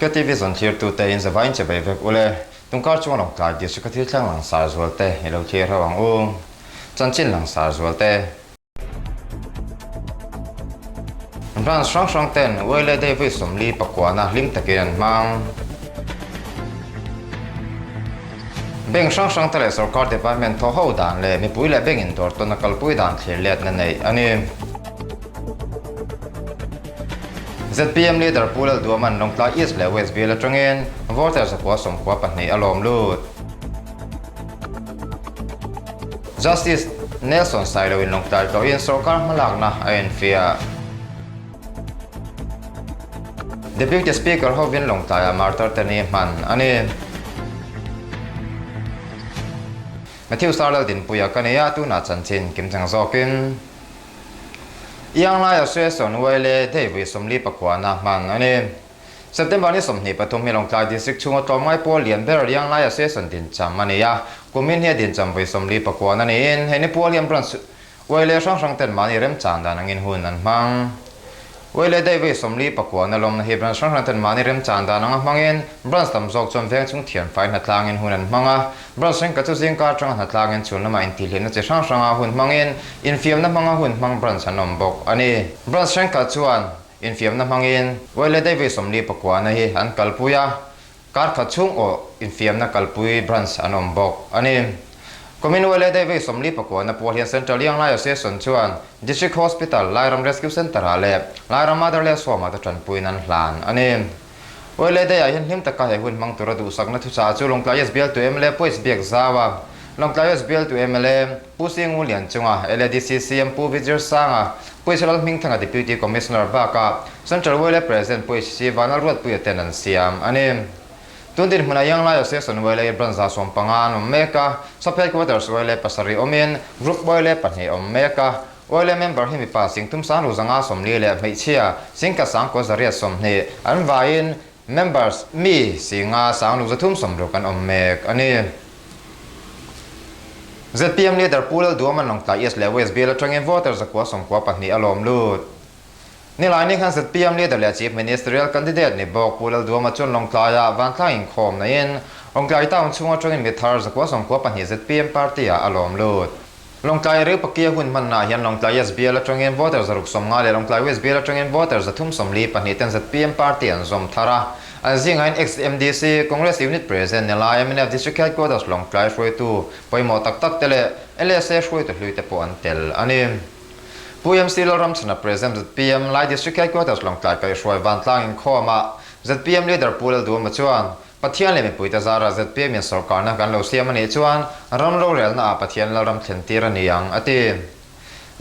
KTV zawn thlirtute in zavain che bei vek ule. Tungkar chuan Lawngtlai District a thil thleng langsar zualte i lo thlir ho ang u. Chanchin langsar zualte. Branch hrang hrang ten Wele Day vawi 44na hlim takin an hmang. Bank hrang hrang te leh sorkar department thaw ho dan leh mipui leh bank in dawr tawn a kalpui dan thlir letna neih a ni. Zpm leader Pu Lalduaman Lawngtlai East leh West bial atangin voter 992 a lawm lut. Justice Nelson Sailo in Lawngtlai tlawhin sorkar hmalakna a enfiah. Deputy Speaker hovin Lawngtlaiah martar te ni hman a ni. Matthew Sarlal Dinpuia ka nei a, tunah chanchin kimchang zawkin Ianglai Association Uaile Deivui 49na hman a ni. September ni 23 hi Lawngtlai District chhunga tlawmngai pawl lian ber Rianglai Association dincham a ni a, kumin hi a dincham vawi 49 a niin hei ni pual hian branch uai leh hrang hrang ten mahni remchan dan angin hun an hmang. Uai leh daih vawi 49 na lawmna hi branch hrang hrang ten mahni remchan dan anga hmangin branch tam zawk chuan veng chung thianfai hnatlangin hun an hmang a, branch thenkhat chu zingkar atanga hnatlangin chhun lamah intihhlimna chi hrang hranga hun hmangin infiamna hmanga hun hmang branch an awm bawk a ni. Branch thenkhat chuan Infiamna hmangin Wele Davis 49 na hi an kalpui a, kar khat chhung awh infiamna kalpui branch an awm bawk a ni. Kumin Wele Davis 49 na pual hian Central Young Lai Association chuan District Hospital, Lairam Rescue Centre ah leh Lairam Motherless Home ah te tanpuiin an hlan a ni. Wele Day ah hian hlim taka he hun hmang tura duhsakna thuchah chu Lawngtlai Yes bialtu mla Puaih Biak Zau a, Lawngtlai Yes bialtu mla Pu Singu Lianchunga, LADC CM Pu Vijir Sanga, Pu Israel Hmingthanga Deputy Commissioner bakah Central YLA President Pu HC Vanlalruatpuia ten an siam a ni. Tun dinhmunah Young Lai Association YLA branch 15 an awm mek a, Sub Headquarters YLA pasarih awmin Group YLA pahnih a awm mek a. YLA member hi mipa singthum sanglu 540 leh hmeichhia singkhat 920 an vaiin Members mi singa sanglu 360 an awm mek a ni. Zpm leader Pu Lalduaman Lawngtlai East leh West bial atangin voter 992 a lawm lut. Nilaini khan zpm leader leh Chief Ministerial candidate ni bawk Pu Lalduama chuan Lawngtlaiah vantlang inkhawm neiin Lawngtlai town chhung atangin mi thar 992 zpm party-ah a lawm lut. Lawngtlai reu pakia hun hmannaah hian Lawngtlai East bial atangin voter 650 leh Lawngtlai West bial atangin voter 342 ten zpm party an zawm thar a. An zingahin ex-MDC, Congress Unit President ni lai mnf District Headquarters Lawngtlai hruaitu pawimawh tak tak te leh LSA hruaitu hlui te pawh an tel a ni. Pu MC Lalramchhana President zpm Lai District Headquarters Lawngtlai kaihhruai vantlang inkhawmah zpm Leader Pu Lalduhoma chuan Pathian leh mipuite zara zpm in sorkarna kan lo siam a nih chuan ram rorelna ah Pathian Lalram thlen tir a ni ang, a ti.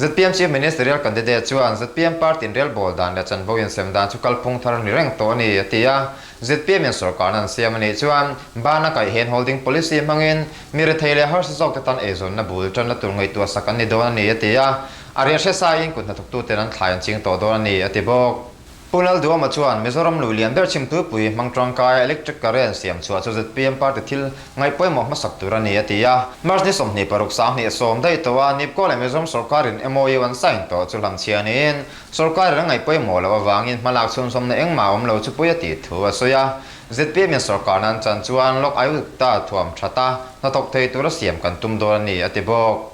Zpm Chief Ministerial Candidate chuan zpm party in relbawl dan leh chanvo insem dan chu kalphung thar ni reng tawh a ni, a ti a. Zpm in sorkarna an siam a nih chuan bana kaih hand holding policy hmangin mi rethei leh harsa zawkte tan eizawnna bul tanna tur ngaihtuah sak an ni dawn a ni, a ti a. A riahre saiin kut hnathawktuten an thlai an ching tawh dawn a ni, a ti bawk. Pu Lalduama chuan Mizoram lui lian ber chhimtuipui hmang tangkaia electric current siam chhuah chu zpm party thil ngaih pawimawh hmasak tur a ni a ti a. March ni 26 2010 daih tawh a Nipco leh Mizoram sorkarin MOU an sign tawh chu hlamchhia niin sorkarin a ngaih pawimawh loh avangin hmalak chhunzawmna engmah awm lo chu pui a tih thu a sawi a. Zpm in sorkarna an chan chuan Lok Ayukta thuam that a hnathawk thei tura siam kan tum dawn a ni a ti bawk.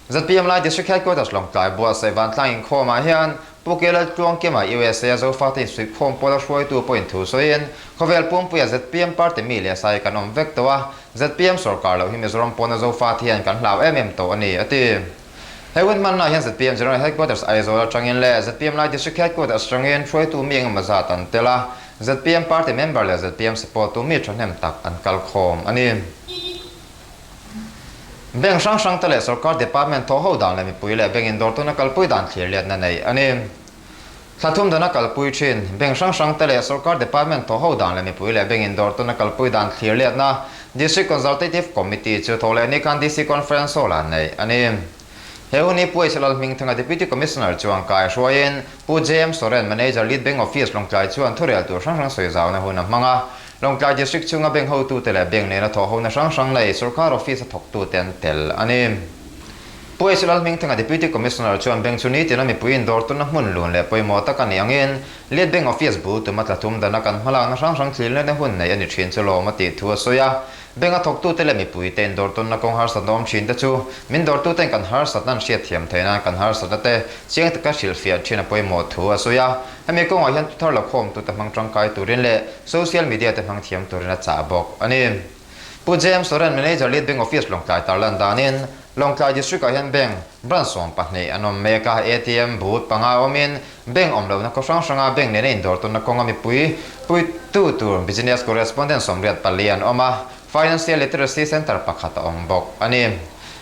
Zpm Lai District Headquarters Lawngtlai buatsaih vantlang inkhawmah hian Pu Kelal Tluangkima USA Zofate insuihkhawm pawla hruaitu pawhin thu sawiin khawvel pumpuia zpm party mi leh sai kan awm vek tawh a, zpm sorkar loh hi Mizoram pawna Zofate hian kan hlau em em tawh a ni, a ti. He hun hmanna hian zpm General Headquarters Aizawl atangin leh zpm Lai District Headquarters atangin hruaitu mi engemaw zat an tel a, zpm party member leh zpm support tu mi thahnem tak an kalkhawm a ni. Bank hrang hrang te leh sorkar department thawh ho dan leh mipui leh bank in dawrtuna kalpui dan thlir liatna neih a ni. Thla thum dana kalpui thin, bank hrang hrang te leh sorkar department thawh ho dan leh mipui leh bank in dawrtuna kalpui dan thlir liatna District Consultative Committee chu thawh leh ni khan DC Conference Hall ah neih a ni. He hun hi Pu H Lalhmingthanga Deputy Commissioner chuan kai hruaiin Pu JM Soren Manager Lead Bank Office Lawngtlai chuan thurel tur hrang hrang sawi zauna hun a hmang a. Lawngtlai District chhunga bank hotute leh bank nena thawhhona hrang hrang nei sorkar office a thawktute an tel a ni. Pu H Lalhmingthanga Deputy Commissioner chuan bank chu nitin a mipui indawr tuna hmun lun leh pawimawh tak a nih angin Lead Bank Office bul tuma tla thum dana kan hmalakna hrang hrang thlirna hun nei a ni thin chu lawm a tih thu a sawi a. Bank a thawktute leh mipuite indawr tunna kawng harsatna awm thin te chu min dawrtuten kan harsatna an hriatthiam theih nan kan harsatna te chiang taka hrilhfiah thin a pawimawh thu a sawi a. Hemi kawngah hian thuthar la khawmtute hmang tangkai turin leh social media te hmang thiam turin a chah bawk a ni. Pu James Soren Manager Lead Bank Office Lawngtlai tarlan danin Lawngtlai District ah hian bank branch 12 an awm mek a, ATM booth panga awmin bank awm lohna khaw hrang hranga bank nena indawr tawnna kawnga mipui puitu tur Business Correspondent 84 an awm a, Financial Literacy Centre pakhat a awm bawk a ni.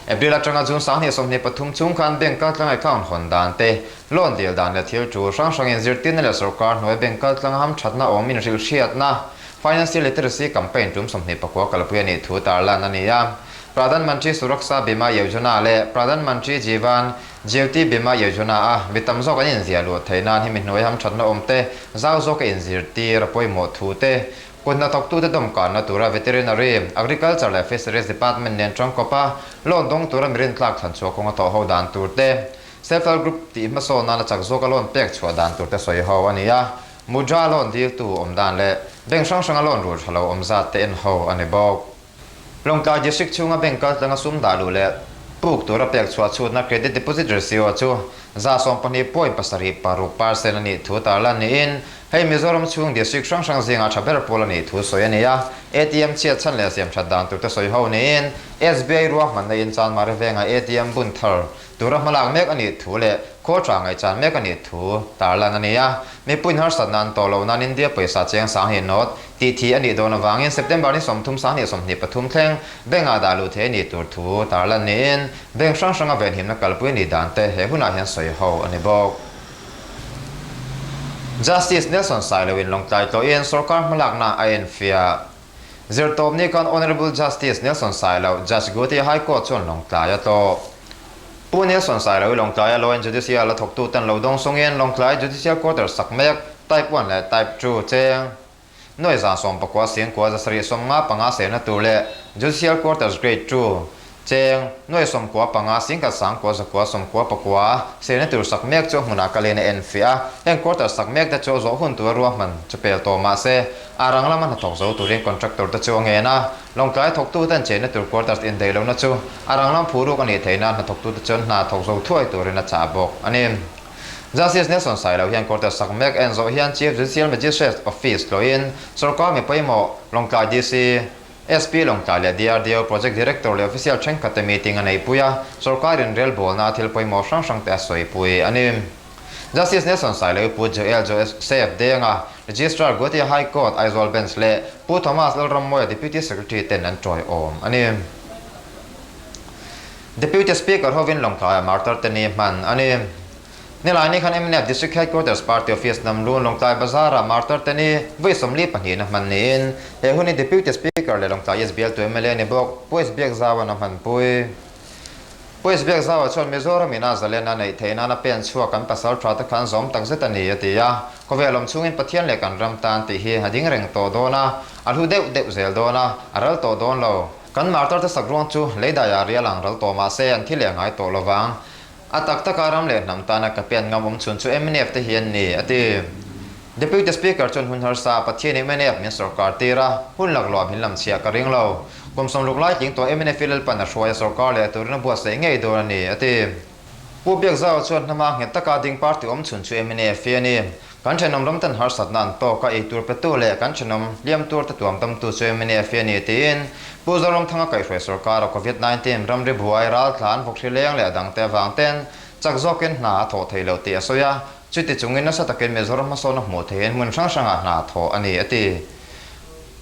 April atanga June 2023 chhung khan bank kaltlang account hawn dan te, loan dil dan leh thil tul hrang hrangin zirtirna leh sorkar hnuai bank kaltlanga hamthatna awm inhrilhhriatna Financial Literacy Campaign tum 29 kalpui a nih thu tarlan a ni a. Pradhan Mantri Suraksha Bima Yojana leh Pradhan Mantri Jeevan Jyoti Bima Yojana a mi tam zawk an inziah luh theih nan hemi hnuai hamthatna awm te, zau zawka inzirtir a pawimawh thu te, kut hnathawktute dawmkanna tura Veterinary, Agriculture leh Fisheries Department nen tangkawp a loan dawng tura mi rintlak thlan chhuah kawnga thawh ho dan tur te, Self-help Group tih hmasawn nana chak zawka loan pek chhuah dan tur te sawi ho a ni a. Mudra loan diltu awm dan leh bank hrang hranga loan rul tha lo awm zat te en ho a ni bawk. Lawngtlai District chhunga bank kaltlanga sum dah luh leh puk tura pek chhuah chhutna credit deposit ratio chu 72.76% a nih thu tarlan niin hei Mizoram chhung district hrang hrang zingah tha ber pawl a nih thu sawi a ni a. ATM chhiat chhan leh siam that dan tur te sawi ho niin SBI ruahmanna in Chanmari vengah ATM bun thar Tura hmalak mek a nih thu leh khawl tha ngaihchan mek a nih thu tarlan a ni a. Mipuiin harsatna an tawh loh nan India pawisa cheng 20 note tih thi a nih dawn avangin September ni 30 2023 thleng bank ah dah luh theih a nih tur thu tarlan niin bank hrang hranga venhimna kalpui a nih dan te he hunah hian sawi ho a ni bawk. Justice Nelson Sailo in Lawngtlai tlawhin sorkar hmalakna a enfiah. Zirtawpni khan Honourable Justice Nelson Sailo, Judge Guwahati High Court chuan Lawngtlai a tlawh. Pu Nelson Sailo hi Lawngtlaia Law and Judicial a thawktuten lo dawng sungin Lawngtlai Judicial Quarters sak mek Type One leh Type Two cheng nuai 19 sing 795 serna tur leh Judicial Quarters Grade Two Cheng, nuai 95 singkhat sangkua zakua 99 serna tur sak mek chu hmunah kalin a en fiah a, heng quarter sak mek te chu a zawh hun tur a ruahman chu pel tawh mah se, a rang lama hnathawk zo turin contractor te chu a ngen a, Lawngtlai thawktu ten chenna tur quarters indaih lohna chu a rang lam phuruk a nih theih nan hnathawktu te chuan hna thawk zo thuai turin a chah bawk a ni. Justice Nelson Sailo hian quarter sak mek en zawh hian Chief Judicial Magistrate Office tlawhin sorkar mi pawimawh Lawngtlai DC, SP Lawngtlai leh DRDO Project Director leh Official thenkhatte meeting a neihpui a, sorkar inrelbawlna a thil pawimawh hrang hrangte a sawipui a ni. Justice Nelson Sailo Pu Joel Joseph Denga, Registrar Guwahati High Court Aizawl Bench leh Pu Thomas Lalrammawia Deputy Secretary ten an tawiawm a ni. Deputy Speaker hovin Lawngtlaia Martar te ni hman a ni. Nilaini khan mnf District Headquarters Party Office Namlun Lawngtlai Bazar-ah Martar te ni vawi 42 na hman niin he hun hi Deputy Speaker leh Lawngtlai East bialtu mla ni bawk Pu Biakzaua'n a hmanpui. Pu Biakzaua chuan Mizoram ina zalen a neih theih nan a pen chhuak kan pasal tha te khan zawm tak zet a ni a ti a. Khawvel awm chungin Pathian leh kan ram tan tih hi a ding reng tawh dawn a, a hlu deuh deuh zel dawn a, a ral tawh dawn lo. Kan martar te sak ruang chu leidaiah rial ang ral tawh mah se an thi leh ngai tawh lovang. A tak taka ram leh hnam tana ka pian ngam awm chhun chu mnf te hi an ni, a ti. Deputy Speaker chuan hun harsa Pathian mnf min sorkar tir a, hun laklawh min lam chhiah ka ring lo. Kum 60 lai tling tawh mnf i Lalpan a hruai a sorkar leh turin a buatsaih ngei dawn a ni, a ti. Pu Biakzau chuan hnama nghet taka ding party awm chhun chu mnf hi a ni. Kan thenawm ram ten harsatna an tawk a, eitur petu leh kan thenawm hliam tur te tuam tamtu chu mnf hi a ni tiin Pu Zoramthanga kaihhruai sorkara Covid 19 ramri buai raltlan vawkhri leng leh a dangte avang ten chak zawkin hna a thawh thei loh tih a sawi a, chuti chungin nasa takin Mizoram hmasawn a hmuh theihin hmun hrang hrangah hna a thawh a ni a ti.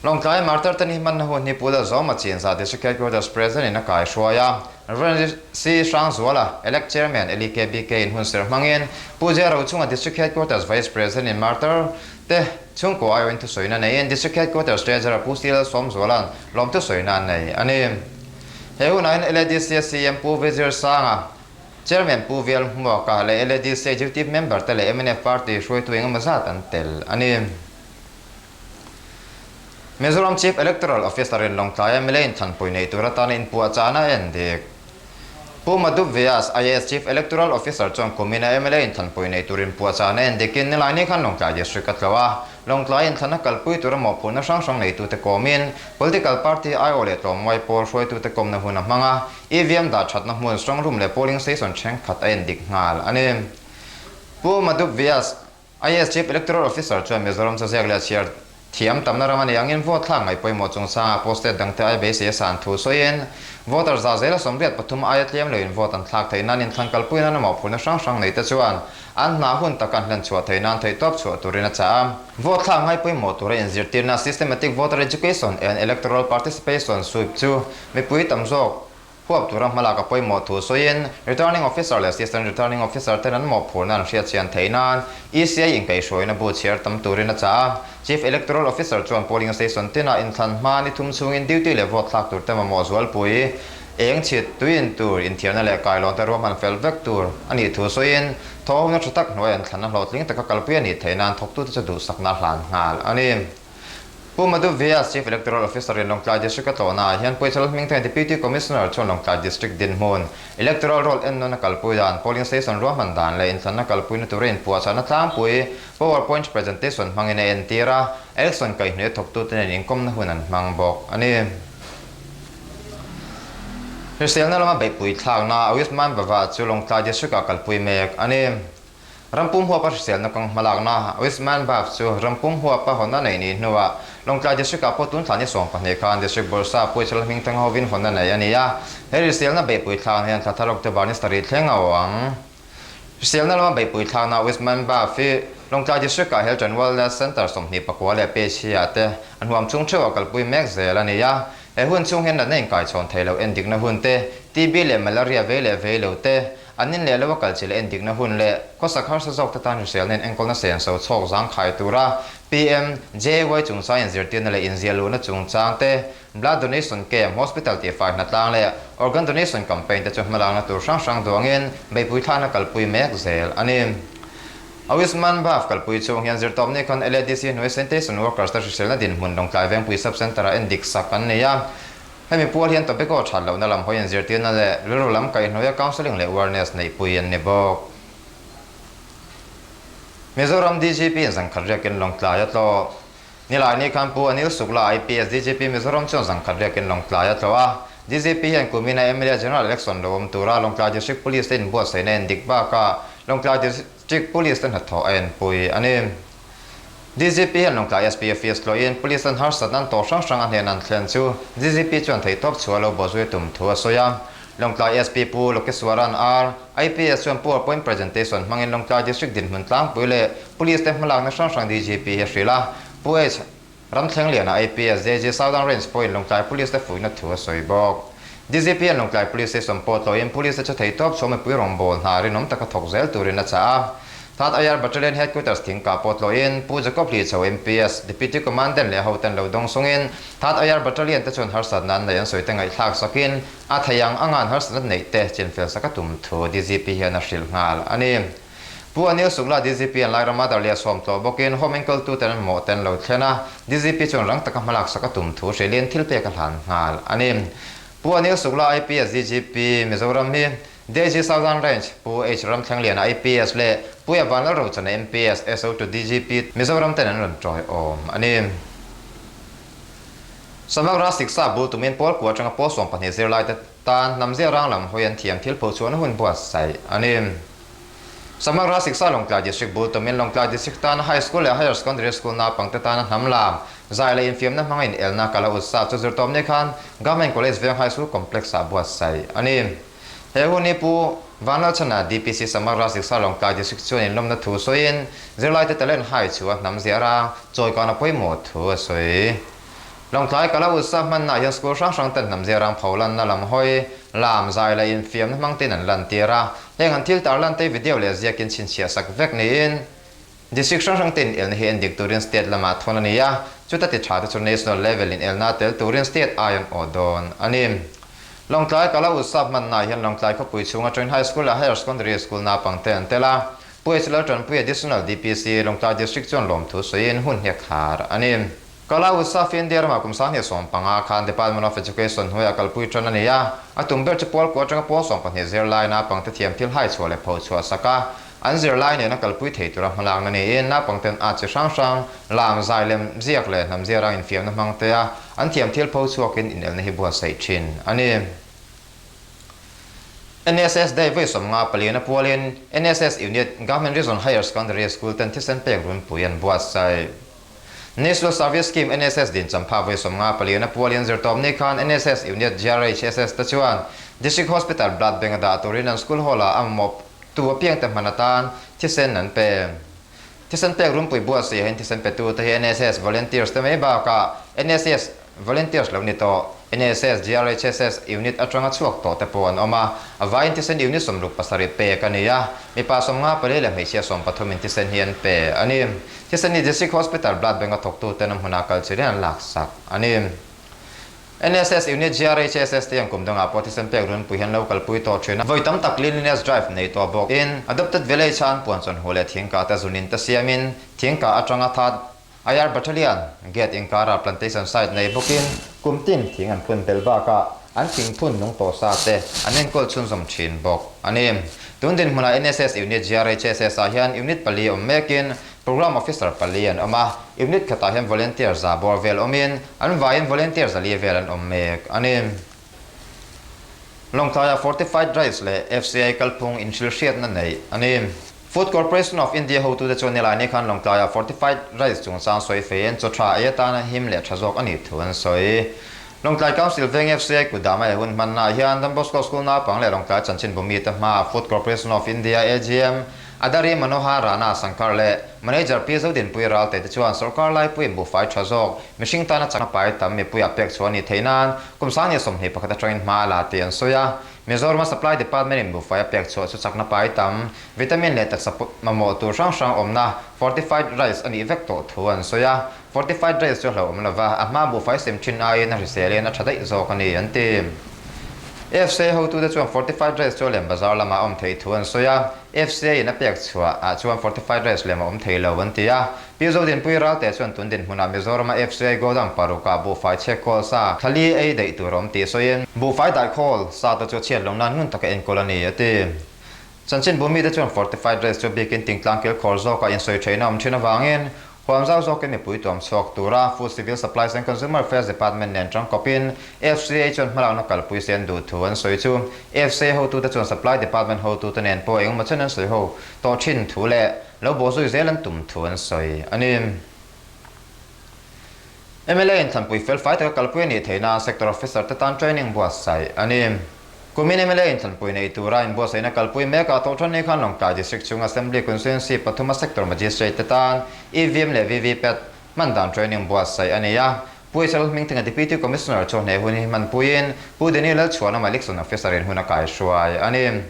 Lawngtlai Martar te ni hmanna hun hi Pu Lalzawma Chinzah District Headquarters President in a kaihruai a, Rev. C. Hrangzuala, Elect Chairman LEKBK in hun serh hmangin Pu J. Rochunga District Headquarters Vice President in Martar te chhungkaw aiawhin thusawina neiin District Headquarters Treasurer Pu C. Lalsawmzuala'n lawm thusawina a nei a ni. He hunah hian LADC CM Pu Vizir Sanga, Chairman Pu Vial Hmuaka leh LADC Executive Member te leh mnf Party hruaitu engemaw zat an tel a ni. Mizoram Chief Electoral Officer in Lawngtlai mla in thlanpui neih tur atana inpuahchahna a en dik. Pu Madhup Vyas, IAS Chief Electoral Officer chuan kumina mla inthlanpui nei turin puahchahna en dikin nilaini khan Lawngtlai District a tlawh a. Lawngtlai inthlanna kalpui tura mawhphurhna hrang hrang neitute kawmin Political Party aiawh leh tlawmnguai pawl hruaitute kawmna hun a hmang a, EVM dah thatna hmun strong room leh polling station thenkhat a en dik nghal a ni. Pu Madhup Vyas, IAS Chief Electoral Officer chuan Mizoram chu ziak leh chhiar thiam tamna ram a nih angin vote thlak ngaih pawimawh chungchangah pawh state dangte ai beisei a san thu sawiin voter zah zela 83 aia tlem loin vote an thlak theih nan inthlan kalpui nana mawhphurhna hrang hrang neite chuan an hna hun taka an hlen chhuah theih nan theihtawp chhuah turin a chah a. Vote thlak ngai pawimawh tura inzirtirna Systematic Voter Education and Electoral Participation, SWEEP, chu mipui tam zawk Huap tura hmalak a pawimawh thu sawiin, Returning Officer leh Assistant Returning Officer ten an mawhphurhna an hriatchian theih nan ECI inkaihhruaina bu chhiar tam turin a chah a. Chief Electoral Officer chuan polling station tinah inthlan hma ni thum chhungin duty leh vote thlak tur te mamawh zualpui, eng chhit, tui in tur, inthiarna leh kailawn te ruahman fel vek tur a nih thu sawiin, thawhawmna tha tak hnuai an thlanna hlawhtling taka kalpui a nih theih nan thawktute chu duhsakna a hlan nghal a ni. Pu Madhu Vyas, Chief Electoral Officer in Lawngtlai District a tlawhnaah hian Puichal Hmingtheng Deputy Commissioner chuan Lawngtlai District dinhmun, Electoral Roll ennawn a kalpui dan, Polling Station ruahman dan leh inthlanna kalpuina tura inpuahchahna tlangpui Power Point Presentation hmangin a entir a, Election kaihhnawih a thawktute nen inkawmna hun an hmang bawk a ni. Hriselna lama beihpui thlakna Ayushman Bhava chu Lawngtlai District-ah kalpui mek a ni. Rampum huapa hriselna kawng hmalakna Ayushman Bhav chu rampum huapa hawnna neih nih hnuah Lawngtlai District-ah pawh tun thla ni 12 khan District Bawrhsa Puichal hmingthang hovin hawnna neih a ni a, he hriselna beihpui thlakna hian thla thar October ni sarih thleng a awh ang. Hriselna lama beihpui thlakna Ayushman Bhav hi Lawngtlai District-ah Health and Wellness Centre 24 leh PHC-ah te an huam chung theuhah kalpui mek zel a ni a, he hun chhung hian natna inkaichhawn thei loh endikna hun te, TB leh Malaria vei leh vei lo te, An in leh lo a kal chilh en dikna hun leh khawsak harsa zawk te tan hriselna in enkawlna senso chhawk zangkhai tura PM, JAY chungchang inzirtirna leh inziah luhna chungchang te, Blood Donation Camp, Hospital tihfai hnatlang leh Organ Donation Campaign te chu hmalakna tur hrang hrang duangin beihpui thlakna kalpui mek zel a ni. Ayushman Bhav kalpui chhung hian zirtawpni khan LADC hnuai Sanitation Workers te hriselna dinhmun Lawngtlai Vengpui Sub-Centre ah endik sak an nei a. Hemi pual hian tobacco that lohna lam hawi inzirtirna leh rilru lam kaihhnuaia counselling leh awareness neihpui an ni bawk. Mizoram DGP in zangkhat riakin Lawngtlai a tlawh. Nilaini khan Pu Anil Sukla IPS DGP Mizoram chuan zangkhat riakin Lawngtlai a tlawh a. DGP hian kumina mla General Election lo awm tura Lawngtlai District Police te inbuatsaihna endik bakah Lawngtlai District Police te hnathawh a enpui a ni. DGP hian Lawngtlai SP Office tlawhin Police an harsatna an tawh hrang hrang a hnen an thlen chu DGP chuan theihtawp chhuah lo bawhzui tum thu a sawi a. Lawngtlai SP Pu Lokeswaran R, IPS chuan PowerPoint presentation hmangin Lawngtlai District dinhmun tlangpui leh Police te hmalakna hrang hrang DGP hi a hrilh a. Pu H. Ramthlengliana IPS JG Southern Range pawhin Lawngtlai Police te fuihna thu a sawi bawk. DGP hian Lawngtlai Police Station pawh tlawhin Police te chu theihtawp chhuah mipui rawngbâwl hna rinawm taka thawk zel turin a chah a. Third IR Battalion Headquarters thingkah pawh tlawhin Pu Jacob Hlichho MPS, Deputy Commandant leh hoten lo dawng sungin Third IR Battalion te chuan harsatna an neih an sawi te ngaihthlak sakin a thei ang anga an harsatna neih te chinfel sak a tum thu DGP hian a hrilh nghal a ni. Pu Anil Sukla DGP an Lairama Darlia sawm tlawh bawkin Home enkawltuten an mawh ten lo thlen a, DGP chuan rang taka hmalak sak a tum thu hrilhin thil pek a hlan nghal a ni. Pu Anil Sukla IPS DGP Mizoram hi DIG Southern Range Pu H Ramthlengliana IPS leh Pu Evan Lalrochana MPS SO to DGP Mizoram ten an rawn tawiawm a ni. Samagra Siksa bul tumin pawl kua atanga pawl 12 zirlaite tan hnamzia rang lam hawi an thiam thil phochhuahna hun buatsaih a ni. Samagra Siksa Lawngtlai District bul tumin Lawngtlai District tana High School leh Higher Secondary School naupangte tana hnam lam, zai leh infiamna hmanga inelna kal a utsa chu zirtawpni khan Government College Veng High School Complex-ah buatsaih a ni. He hun hi Pu Vanlalchhana DPC Samagra Siksa Lawngtlai District chuan inlawmna thu sawiin zirlaite talent hai chu a hnam ziah rang chawikana pawimawh thu a sawi. Lawngtlai Kala Utsa hmannaah hian school hrang hrang ten hnam ziarang pho lanna lam hawi, lam, zai leh infiamna hmang tein an lantir a. Heng an thil tar lan te video leh ziakin chhinchhiah sak vek niin District hrang hrang te inelna hi endik turin state lamah thawn a ni a, chuta ti tha te chu national level inelna tel turin state ai an awh dawn a ni. Lawngtlai Kala Utsa hmannaah hian Lawngtlai khawpui chhunga Train High School leh Higher Secondary School naupangte an tel a, Pu H Laltanpui Additional DPC, Lawngtlai District chuan lawmthu sawiin hun hi a khar a ni. Kala Utsav India ramah kum 2015 khan Department of Education hnuaiah kalpui tan a ni a, a tum ber chu pawl kua atanga pawl 12 zirlai naupangte thiam thil hai chhuah leh pho chhuah sak a, an zirlai nena kalpui thei tura hmalakna niin naupangten a chi hrang hrang, lam, zai lem, ziak leh hnam ziarang infiamna hmang te a an thiam thil pho chhuakin inelna hi buatsaih thin a ni. NSS Day vawi 54 na pualin NSS Unit, Government Regional Higher Secondary School ten thisen pek runpui an buatsaih. National Service Scheme, NSS, din champha vawi 54 na pualin zirtawpni khan NSS Unit GRHSS te chuan District Hospital Blood Bank a dah turin an school hall ah a mamawh tu apiangte hman atan thisen an pe. Thisen pek runpui buatsaih ahin thisen petu te hi NSS Volunteers te mai bakah NSS Volunteers lo ni tawh, NSS, GRHSS unit atanga chhuak tawh te pawh an awm a, a vaiin thisen unit 67 pek a ni a, mipa 54 leh hmeichhia 13 in thisen hi an pe a ni. Thisen hi District Hospital Blood Bank a thawktuten a hmunah kal chirin an laksak a ni. NSS unit GRHSS te hian kum dangah pawh thisen pek runpui hian lo kalpui tawh thin a, vawi tam tak cleanliness drive nei tawh bawk in adopted village a an puan chawnhu leh thingkah te zunin te siamin thingkah atanga that IR Battalion gate inkara plantation site nei bawkin kum tin thing an phun belh bakah an thing phun nung tawh sa te an enkawl chhunzawm thin bawk a ni. Tun dinhmunah NSS Unit GRHSS ah hian Unit pali awm mekin Programme Officer pali an awm a, Unit khatah hian Volunteer za bawr vel awmin an vaiin Volunteer zali vel an awm mek a ni. Lawngtlaiah Fortified Rice leh FCI kalphung inhrilhriatna neih a ni. Food Corporation of India hotute chuan nilaini khan Lawngtlaiah Fortified Rice chungchang sawi feiin chaw tha ei atana him leh tha zawk a nih thu an sawi. Lawngtlai Council veng FCI kutdama he hun hmannaah hian Don Bosco School naupang leh Lawngtlai chanchin bumite hmaah Food Corporation of India AGM Adari Manohar Rana Sankar leh Manager Pi Zodinpui Ralte te chuan sorkar laipuiin buhfai tha zawk mihring tana chakna pai tam mipuiah pek chhuah a nih theih nan kum 2021 atangin hma a la tih an sawi a. Mizorama Supply Department in buhfai a pek chhuah chu chakna pai tam, vitamin leh taksa mamawh tur hrang hrang awmna fortified rice a nih vek tawh thu an sawi a. Fortified rice chu a hlauhawm lova, a hma buhfai sem thin aiin a hriselin a tha daih zawk a ni, an ti. AFCA hotute chuan fortified rice chu a lem bazar lamah a awm theih thu an sawi a, AFCA in a pek chhuah ah chuan fortified rice lem a awm thei lo, an ti a. Pi Zodinpui Ralte chuan tun dinhmunah Mizorama FCI Godown parukah buhfai chhek khawl sa thlali ei daih tur a awm tih sawiin, buhfai daih khawl sa te chu chhiat loh nan ngun taka enkawl a ni, a ti. Chanchin bu mite chuan fortified rice chu bikin tingtlang kilkhawr zawkah insawi theihna awm thin avangin huam zau zawkin mipui tuam chhuak tura Food Civil Supplies and Consumer Affairs Department nen tangkawpin FCA chuan hmalakna kalpui se an duh thu an sawi chu FCA hotute chuan Supply Department hotute nen pawh engemaw chen an sawi ho tawh thin thu leh Lo bawhzui zel an tum thu an sawi a ni. Mla in thlanpui fel fai taka kalpui a nih theih nan Sector Officer te tan training buatsaih a ni. Kumin mla in thlanpui nei tura inbuatsaihna kalpui mekah tawhṭan ni khan Lawngtlai District chhunga Assembly Constituency pathuma Sector Magistrate te tan EVM leh VVPAT hman dan training buatsaih a ni a. Pu Israel Hmingthinga Deputy Commissioner chu hneh hun hi hmanpuiin Pu Daniel Lalchhuanawma Election Officer in hun a kaihruai a ni.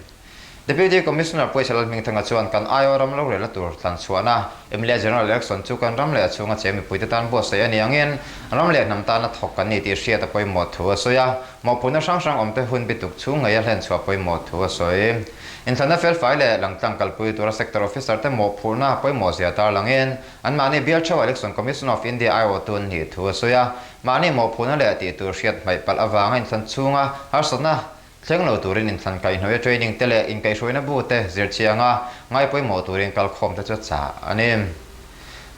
Deputy Commissioner Pawisa Lalhmingthanga chuan kan aiawh ram lo relna tur thlan chhuahna mla General Election chu kan ram leh a chhunga cheng mipuite tan buatsaih a ni angin ram leh hnam tana thawk kan ni tih hriat a pawimawh thu a sawi a, mawhphurhna hrang hrang awmte hun bituk chhung ngei a hlen chhuah pawimawh thu a sawi. Inthlanna felfai leh langtlang kalpui tura Sector Officer te mawhphurhna pawimawh zia tarlangin anmahni bial theuh Election Commission of India aiawhtu an nih thu a sawi a, mahni mawhphurhna leh tih tur hriat hmaih palh avanga inthlan chhunga harsatna Thleng lo turin inthlan kaihhnawih a training te leh inkaihhruaina bu te zir chianga ngai pawimawh turin kalkhawm te chu a chah a ni.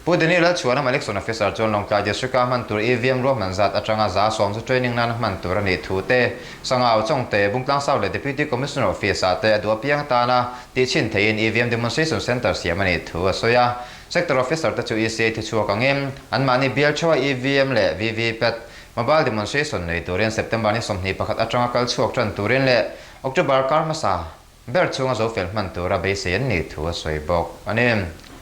Pu Daniel Lalchhuana Election Officer chuan Lawngtlai District-a hman tur EVM ruahman zat atanga 100 chu training nana hman tur a nih thu te, Sangau, Chawngte, Bungtlang South leh Deputy Commissioner Office-ah te a duh apiang atana tihchhin theihin EVM Demonstration Centre siam a nih thu a sawi a. Sector Officer te chu ECA thichhuak angin anmahni bial theuha EVM leh VVPAT Mobile demonstration nei turin September ni 21 atanga kal chhuak tan turin leh October kar hmasa ber chhunga zo fel hman tura beisei an nih thu a sawi bawk a ni.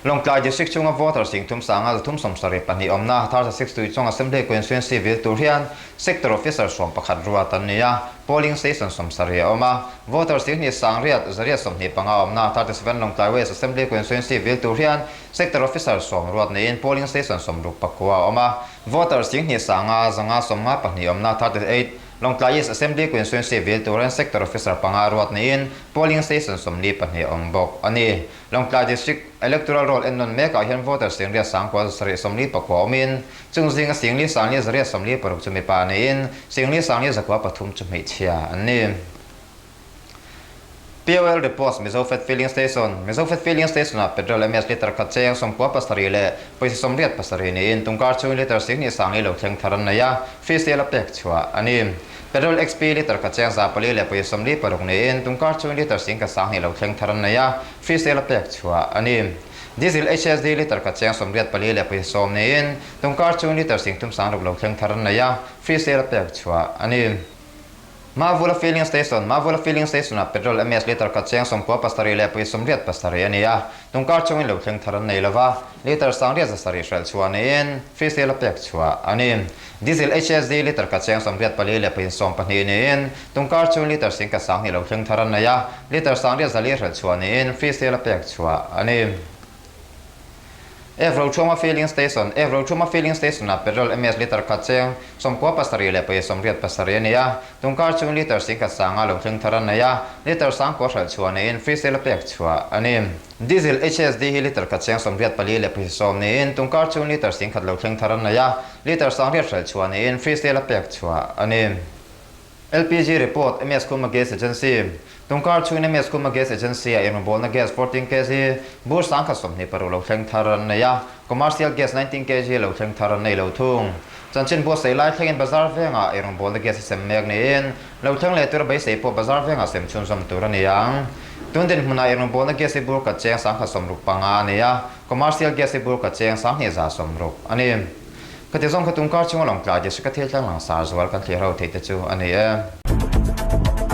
Lawngtlai District chhunga voter 300 372 awmna 36 Tuichawng Assembly Constituency vil tur hian Sector Officer 11 ruat an ni a, Polling Station 70 a awm a, voter 26,825 awmna 37 Lawngtlai West Assembly Constituency vil tur hian Sector Officer 10 ruat niin Polling Station 69 a awm a, Voter 25,592 awmna 38. Lawngtlai East Assembly Constituency vil turin Sector Officer panga ruat niin Polling Station 42 a awm bawk a ni. Lawngtlai District Electoral Roll ennawn mekah hian voter singriat sangkua zasarih 54 awmin chung zinga singli sangli zariat 46 chu mipa niin singli sangli zakua pathum chu hmeichhia an ni. POL Reports Mizofed Filling Station Mizofed Filling Station-ah petrol MS litre khat cheng 97 leh pawisa 87 niin tungkar chhungin litre 20 sangli lo thleng thar an nei a, free sale a pek chhuah a ni. Petrol XP litre khat cheng 400 leh pawisa 46 niin tungkar chhungin litre 10 sangli lo thleng thar an nei a, free sale a pek chhuah a ni. Diesel HSD litre khat cheng 84 leh pawisa 10 niin tungkar chhungin litre 30 sangruk lo thleng thar an nei a, free sale a pek chhuah a ni. Mavula Filling Station, Mavula Filling Station-ah petrol MS litre khat cheng 97 leh pawisa 87 a ni a, tungkar chungin lo thleng thar an nei lova, litre 770 hrelh chhuah niin free sale a pek chhuah a ni. Diesel HSD litre khat cheng 84 leh pawisa 12 niin tungkar chungin litre 10,020 lo thleng thar an nei a, litre 840 hrelh chhuah niin free sale a pek chhuah a ni. F Rochhuma Filling Station, F Rochhuma Filling Station-ah petrol MS litre khat cheng 97 leh pawisa 87 a ni a, tungkar chhung litre 10,000 a lo thleng thar a nei a, litre 9,000 hralh chhuah niin free sale a pek chhuah a ni. Diesel HSD hi litre khat cheng 84 leh pawisa 10 niin tungkar chhung litre 10,000 lo thleng thar a nei a, litre 800 hralh chhuah niin free sale a pek chhuah a ni. LPG report, MS Khuma Gas Agency, Tungkar chhungin MS Khuma Gas Agency-ah inrawngbawlna gas 14 kg bur 1026 lo thleng thar an nei a, commercial gas 19 kg lo thleng thar an nei lo thung. Chanchin buatsaih lai thlengin bazar vengah inrawngbawlna gas a sem mek niin lo thleng leh tura beisei pawh bazar vengah sem chhunzawm tur a ni ang. Tun dinhmunah inrawngbawlna gas hi bur khat cheng 165 a ni a, commercial gas hi bur khat cheng 2260 a ni. Khati zawng kha tungkar chunga lawngtlai district-a thil tlang langsar zual kan thlir ho theih te chu a ni e.